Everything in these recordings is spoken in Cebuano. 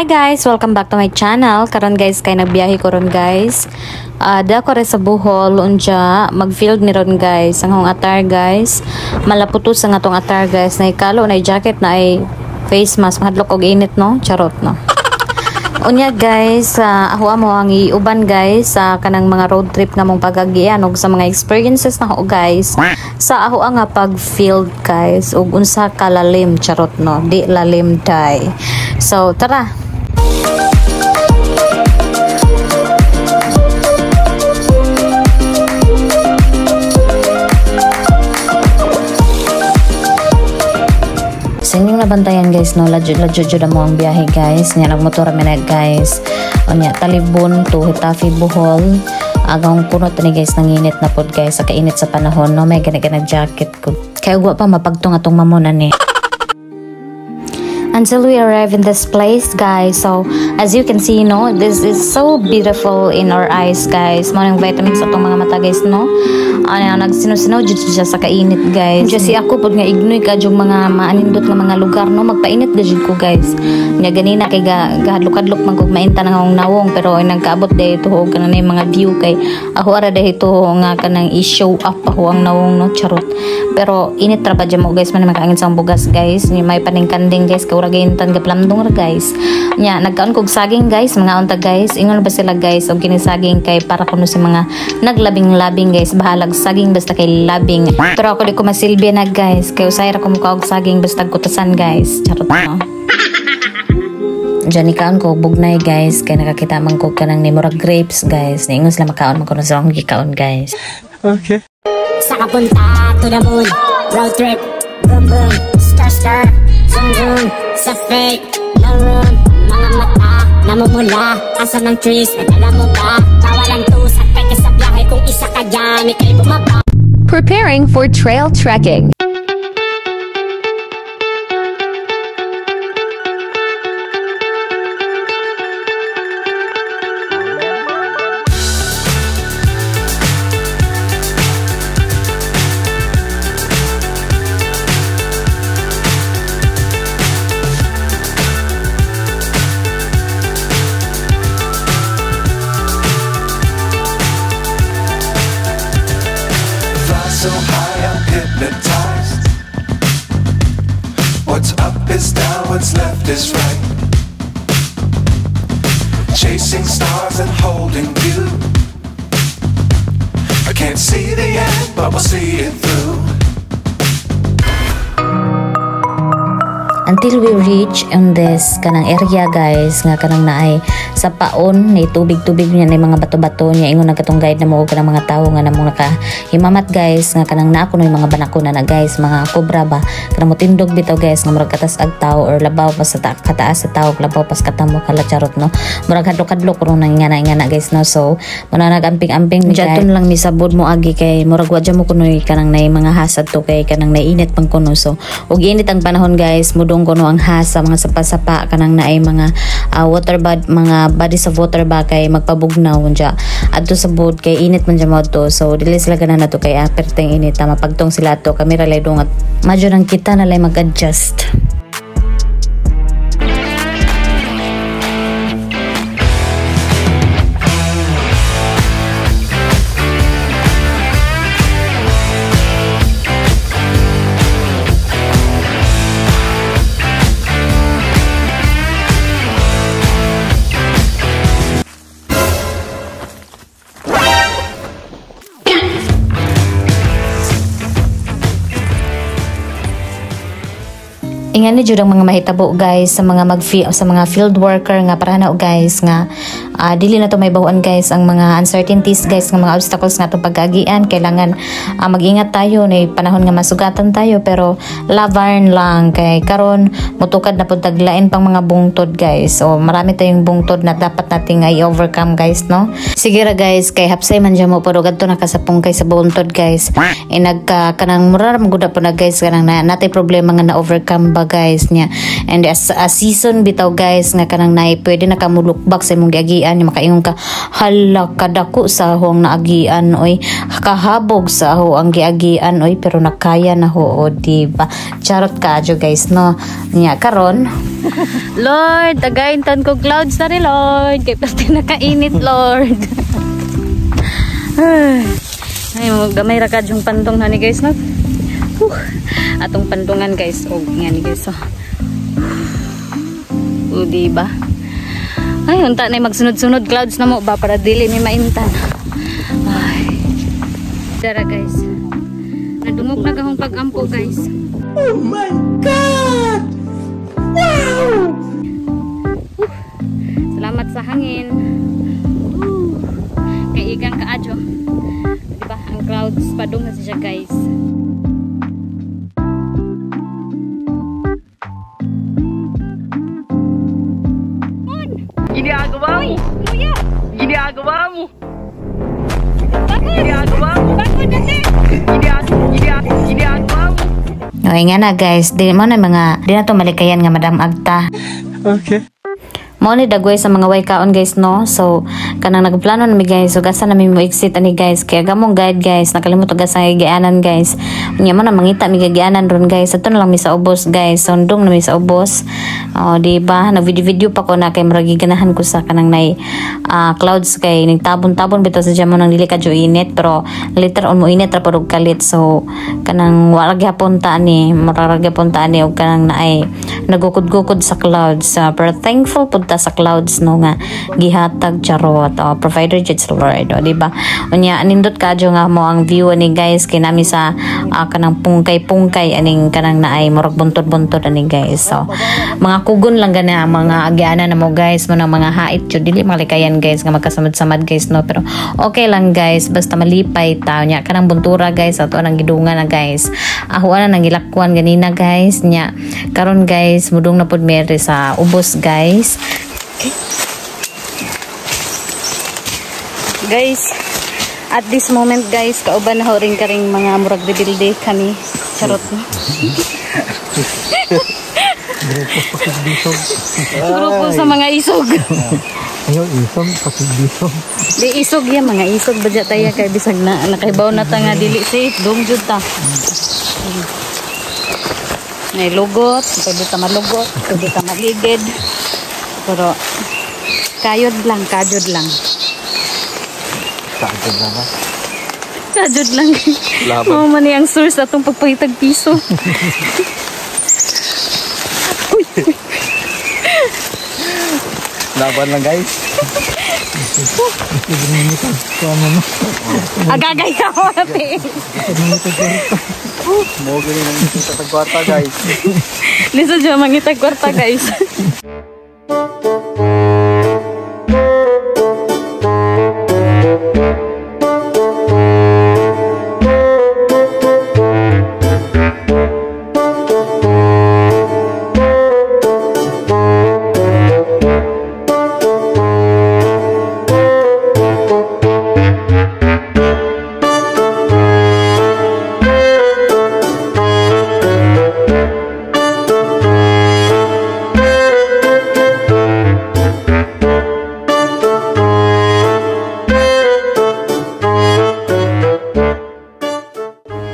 Hi guys! Welcome back to my channel. Karon guys, kay nagbiyahe ko ron guys. Da ko sa Bohol unja mag-field ni ron guys. Ang hong attire guys. Malaputos ang atong attire guys. Naikalo na jacket na ay face mask. Mahadlok og init no? Charot no. Unya guys, ako mo ang iuban guys sa kanang mga road trip nga mong pagagian og sa mga experiences na ko guys. Sa ako nga pag-field guys ug unsa kalalim, charot no, di lalim day. So tara. Sa inyong nabantayan guys no, ladyo jud mo ang biyahe guys. Nya nagmotor mi na guys. Unya Talibon to Getafe, Bohol. Agong kuno tani guys, nanginit na pod guys sa kainit sa panahon no, may gani jacket ko. Kay ugwa pa mapagtong atong mamon ani. Until we arrive in this place guys. So as you can see no, this is so beautiful in our eyes guys. Mo nang vitamins atong mga mata guys no. Ano nagsinusinaw jud siya sa kainit guys. Diya si ako pod nga ignoy ka jud mga maanindot nga mga lugar no, magpainit gud ko guys. Nya ganina kay gahadlok-hadlok man kog mainta nang akong nawong, pero ay nagkaabot dahito og kanang mga view kay ako ara dahito nga kanang i-show up ako ang nawong no, charot. Pero init ra ba jud mo guys, man makaangin sa bugas guys. Nya may paningkanding guys kay ura gaintan gaplamdong ra guys. Nya nagkaon kog saging guys, mga unta guys. Ingon ba sila guys og kini saging kay para kuno sa mga naglabing-labing guys, bahalag saging basta kay labing. Pero ako di ko masilbi na guys, kay usay ra ko mukaog saging basta kutasan guys, charot no. Diyan ikaon ko bugnay guys, kay nakakita man ko kanang ni murag grapes guys. Niingon sila makaon man kuno sa akong gikaon guys. Okay. Sa kapunta to the moon, road trip, boom boom, star star, zoom zoom, sa fake, no room, mga mata, namumula, asa ng trees, nadala mo ba? Bawal ang tus at peke sa biyahe kung isa ka dyan, ika'y bumaba. Preparing for trail trekking. So high, I'm hypnotized. What's up is down, what's left is right. Chasing stars and holding you. I can't see the end, but we'll see it through. Until we reach on this kanang area guys nga kanang naay sa paon ni tubig-tubig niya na mga bato-bato niya. Ingon na katong guide na mo kanang mga tawo nga namong nakahimamat guys nga kanang naa kuno mga banako na na guys, mga kobra ba kanang motindog bitaw guys nga murag katas ag tawo or labaw pa sa kataas sa tawo, labaw pas katamo kala, charot no. Murag hadlok-hadlok kuno nang ingana guys no. So muna nagamping-amping mi guys. Jadton lang mi sabod mo agi kay murag wa mo kuno kanang nay mga hasad to kay kanang naiinit pang kuno. So ug init ang panahon guys, mudong kuno ang hasa mga sapa-sapa kanang naay mga water bud, mga bodies of water ba kay magpabugnaw unja adto sa boat kay init man jud to. So dili sila gana nato kay perteng init tama pagtong sila ato kami ra lay dungat madyo nang kita na lay mag-adjust. Ingani jud ang mga mahitabo guys sa mga sa mga field worker nga para na guys nga dili na to may bahuan guys ang mga uncertainties guys nga mga obstacles nga atong pag-agian. Kailangan mag-ingat tayo na panahon nga masugatan tayo, pero lavarn lang kay karon mutukad na pud taglain pang mga bungtod guys. So marami tayong bungtod na dapat nating i-overcome guys no. Sige ra guys kay hapsay man jud mo pero gadto nakasapong kay sa bungtod guys. E nagka kanang mura ra man gud po na guys kanang natay problema nga na overcome ba guys niya. And as a season bitaw guys nga kanang naay pwede na ka mulukbak sa imong giagian. naagian, makaingon ka, hala, kadako sa ho ang naagian oy, kahabog sa ho ang giagian oy, pero nakaya na ho, o, diba? Charot kaadyo guys, no? Nya karon, Lord, tagayin tan ko clouds na rin, Lord. Kay pasti nakainit, Lord. Ay, gamay ra ka yung pandong na ni guys, no? Atong pandungan guys, og nga ni guys, so. O, diba? Ay, unta na magsunod-sunod clouds na mo ba para dili mi maintan. Ay. Dara guys. Nadungog na kahong pag-ampo guys. Oh my God! Wow! Salamat sa hangin. Kay igang kaadyo. Diba? Ang clouds padung na siya guys. Ginagawa mo! Kuya! Ginagawa mo! Bakit? Ginagawa mo! Bakit kasi? Ginagawa mo! Okay nga na guys, di mo na mga di na to malikayan nga Madam Agta. Okay. Mo ni dagway sa mga way kaon guys, no. So kanang nagplano nami guys, so gasa nami mo exit ani guys, kay gamong guide guys, nakalimot og gasa gianan guys. Unya mo na mangita mi gianan ron guys. Ato na lang mi sa ubos guys. Sundong na mi sa ubos. Oh, di ba? Nag video-video pa ko na kay murag giganahan ko sa kanang nay clouds kay nagtabon-tabon bitaw sa mo nang dili ka init, pero later on mo init ra pud og kalit. So kanang wala gyapon ta ani, murag ra gyapon ta ani og kanang naay nagukod-gukod sa clouds. Pero thankful pud ta sa clouds, no, nga gihatag charot, oh, provider jud sa Lord, oh, di ba? Unya nindot kadyo nga mo ang view ani guys, kay nami sa kanang pungkay-pungkay aning kanang naay murag buntod-buntod ani guys. So mga kugon lang gani ang mga agianan na mo guys, mo nang mga hait jud, dili malikayan guys nga magkasamad-samad guys, no, pero okay lang guys basta malipay ta. Nya kanang buntura guys, ato nang gidungan na guys, ahuan na nang gilakwan ganina guys. Nya karon guys, mudung na pud mere sa ubos guys. Guys, at this moment guys, kauban na ho rin karing mga murag rebuilde kami. Charot no? Grupo sa mga isog. Ayaw, isog, pasigdisog. Di isog ya, mga isog ba dya tayo kay bisag na nakaibaw na ta nga dili safe, dong jud ta. May lugot, pwede ta malugot, pwede ta maligid. Pero kayod lang, kajod lang. Kajod lang ba? Kajod lang. Laban. Mao man ang source atong pagpangitag piso. Uy, uy. Laban lang guys. Agagay ka mo ate. Mo gani nang kita kwarta guys. Lisod siya mangitag kwarta guys.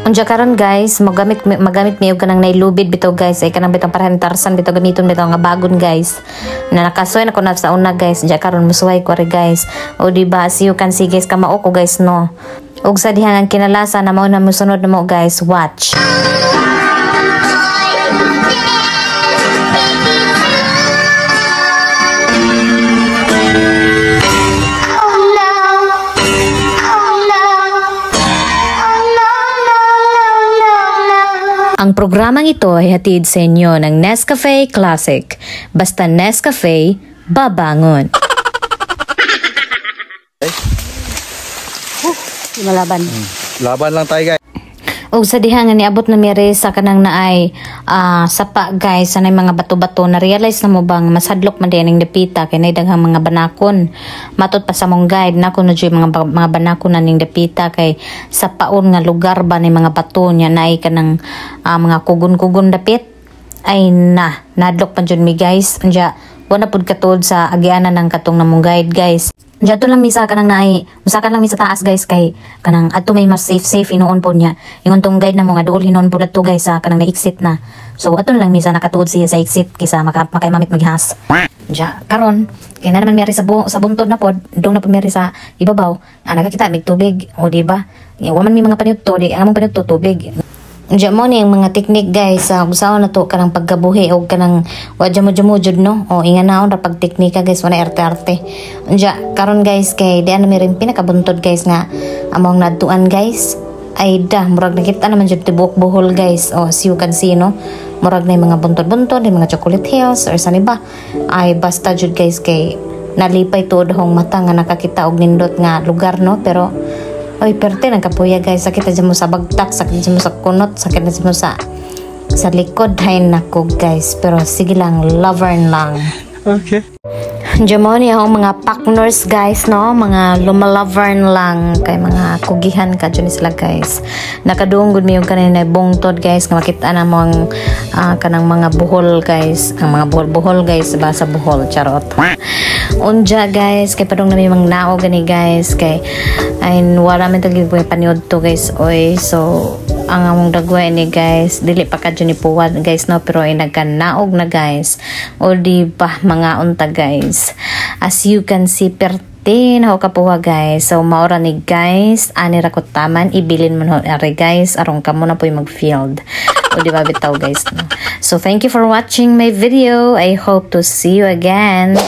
Unja karon guys, magamit mi og kanang nailubid bitaw guys, ay kanang bitong parehang tarsan bitaw gamiton bitaw nga bagon guys. Na nakasuway na ko na sa una guys, unja karon musuway ko ri guys. O di ba, as you can see guys, kamao ko guys, no. Ug sa dihang ang kinalasa na mao na mosunod na mo guys, watch. Ang programang ito ay hatid sa inyo ng Nescafe Classic. Basta Nescafe, babangon. Malaban. Laban lang tayo guys. Og sa diha nga niabot na mire sa kanang naay sapa guys, sa nay mga bato-bato, na realize na mo bang masadlok man diyan ang dapita kay nay daghang mga banakon. Matod pa sa mong guide na kuno jud mga banakon na ning dapita kay sa paon nga lugar ba ni mga bato nya naay kanang mga kugon-kugon dapit. Ay na, nadlok pa jud mi guys. Anja Wala pud katuod sa agianan ng katong namong guide, guys. Diyan lang mi sa kanang naay, musakan lang mi sa taas, guys, kay kanang adto may mas safe safe hinuon po niya. Ingon tong guide na mo nga duol hinuon po adto, guys, sa kanang na-exit na. So adto na lang mi sa nakatuod siya sa exit kaysa makaimamit maghas. Diya, karon kay na naman mi sa buntod na pod, dong na pod mi sa ibabaw. Ah, nakakita mig tubig, o di ba? Wa man mi mga paniudto, di ang among paniudto tubig. Diya mo ni ang mga teknik, guys, sa usaon na to kanang pagkabuhi o kanang wa jamo jamo jud, no, o inganaon ra pag teknika, guys, wala arte-arte. Diya karon, guys, kay di ana mi rin pinakabuntod, guys, nga among nadtuan, guys, ay da murag nakita naman jud tibuok Bohol, guys. O, as you can see, no, murag na yung mga buntod-buntod, yung mga Chocolate Hills or saan iba, ay basta jud, guys, kay nalipay tuod hong mata nga nakakita og nindot nga lugar, no. Pero oy, perte nang kapuya, guys. Sakit na dyan mo sa bagtak, sakit na dyan mo sa kunot, sakit na dyan mo sa likod. Hay nako, guys. Pero sige lang, lover lang. Okay. Diyan mo ni akong mga partners, guys, no? Mga lumalover lang. Kay mga kugihan ka dyan sila, guys. Nakadungod mi yung kanina bungtod, guys. Nga makita na mo ang kanang mga buhol, guys. Ang mga buhol-buhol, guys. Ba sa buhol. Charot. Unja, guys. Kay padung na may mga nao gani, guys. Kay ay wala man tagi ko paniudto, guys. Oy, so ang among dagway ni, guys, dili pa kadyo ni puwad, guys, no, pero ay nagkanaog na, guys. O di ba mga unta, guys, as you can see, perte na ho kapuha, guys. So maora ni, guys, ani ra ko taman ibilin mo ho ari, guys, aron kamo na po'y mag-field. O di ba bitaw, guys, no? So thank you for watching my video. I hope to see you again.